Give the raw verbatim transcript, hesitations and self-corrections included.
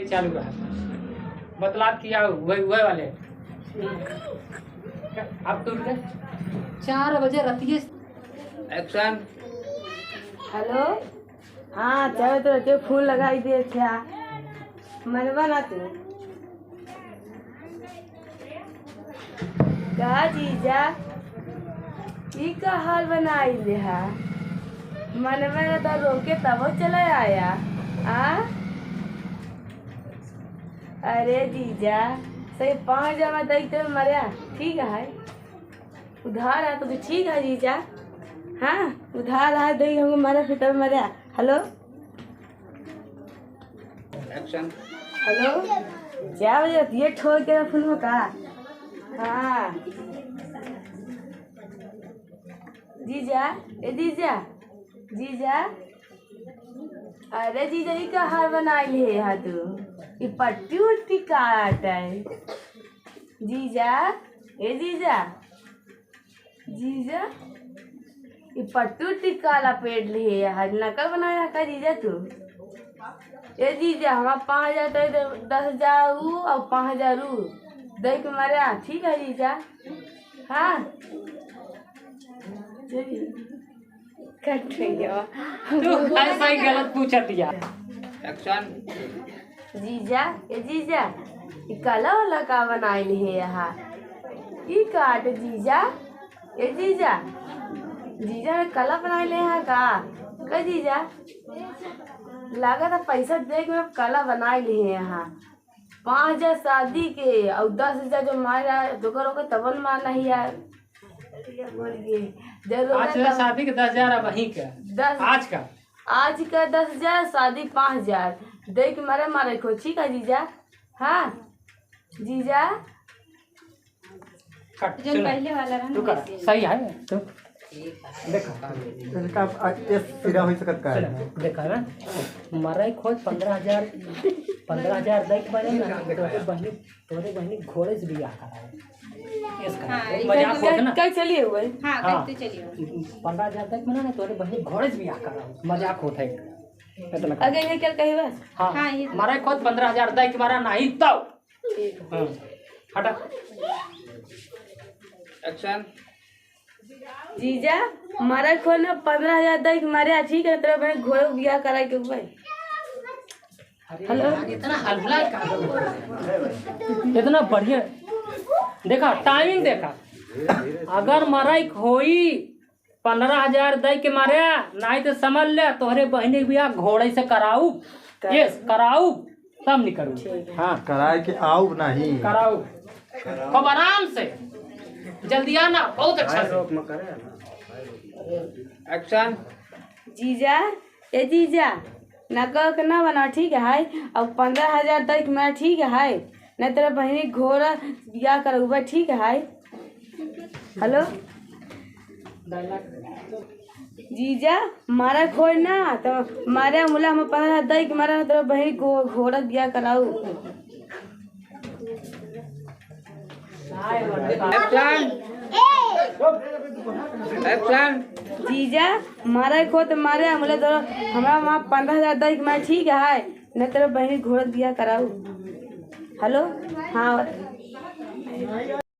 चालू रहा। मतलब कि आओ, वही, वही वाले। आप तो उनके चार बजे रतिये। Action। Hello। हाँ, चलो तो रतिये फोन लगाई दे, अच्छा। मनवा ना तू। का जीजा, ई का हाल बनाइले हा? मनवा ना तो रोके तबो चला आया। आ? अरे जीजा, सही पाँच जमा दई तो मर्या, ठीक है। उधार है तो ठीक है जीजा। हाँ, उधार है, दई हमको मर्या, फिर तब मर्या। Hello। Action। Hello। क्या बजे ये ठोक के फोन का? हाँ। जीजा, ए जीजा, जीजा। अरे जीजा, ई का हाल बनाइले हा तू? ई पट्टी उट्टी काट है। जीजा, ए जीजा, जीजा, ई पट्टी उट्टी काला पेट ले है, नकल बनाया का जीजा तू? ए जीजा, हमार पाँच हजार दे दे, दस हजार ऊ और पाँच हजार ऊ। दे के मारे, हाँ, ठीक है जीजा। हाँ। चलिए। कट रही है। तू भाई सही गलत पूछत या। Action। जीजा, ए जीजा, ई काला वाला का बनाइले है यहाँ? ई काट जीजा, ए जीजा, जीजा ने काला बनाइले यहाँ का? का जीजा? लागत है पैसा दे के काला बनाइले है यहाँ। पाँच हजार शादी के और दस हजार जो मारा दोकर ओकर तबन मार नहीं यार। बोल गए। जरूर आज है तब शादी के दस हजार अब वहीं का। दस आज का। आज का दस हजार, शादी पाँच हजार। दे के मारे मारे को, ठीक है जीजा? हाँ। जीजा। कट, जौन सुनो। पहले वाला रहा ना तू कर, वैसे। सही है, तू। देखा। इनका अब ये सिरा हो सकत का है? सुनो, देखा ना, मराई खोज पन्द्रह हजार, पन्द्रह हजार दे के बने ना, तोरे बहिनी, तोरे बहिनी घोड़े से बियाह कराओ। Yes, करा। हाँ, मजाक होत ना। कल चलिए हुए। हाँ, हाँ। कल तो चलिए हुए। पन्द्रह हजार दे के बने ना, तोरे बहिनी घोड़े से बियाह कराओ। मजाक होत है। इतना कर। अगर ये क्या कही बस? हाँ। हाँ, ये तो मराई खोज पन्द्रह हजार दे के मारा नहीं तो। ठीक। हाँ। हटा। Action। जीजा, मारा खोन पन्द्रह हजार दे के मारे, ठीक है, तेरे बहन घोड़े बियाह करा के हुए। Hello। इतना हल्ला का? इतना बढ़िया। देखा, timing देखा। अगर मराई होई पन्द्रह हजार दे के मारे, नाहीं तो समझ ले, तोहरे बहिनी के बियाह घोड़े से कराऊ। कर- Yes, कराऊ, तब नहीं करू। ठीक है। हाँ। कराए के आऊ नहीं। कराऊ। खूब आराम से। जल्दी आना, बहुत अच्छा से। Action। जीजा, ए जीजा, नकल के ना बना, ठीक है? और पन्द्रह हजार दे के मारे, ठीक है? नहीं तेरे बहिनी घोड़ा बियाह करउबा, ठीक है? Hello। जीजा, मारा खोई ना, तो मारे मुला हम पन्द्रह हजार दे के मारा, नहीं तेरे बहिनी घो-, घोड़ा बियाह कराऊ। Action। Action। जीजा, मारा खोई तो मारे मुला, तो हमरा वहाँ पन्द्रह हजार दे के मारे, ठीक है? नहीं तेरे बहिनी घोड़ा बियाह कराऊ। Hello। हाँ।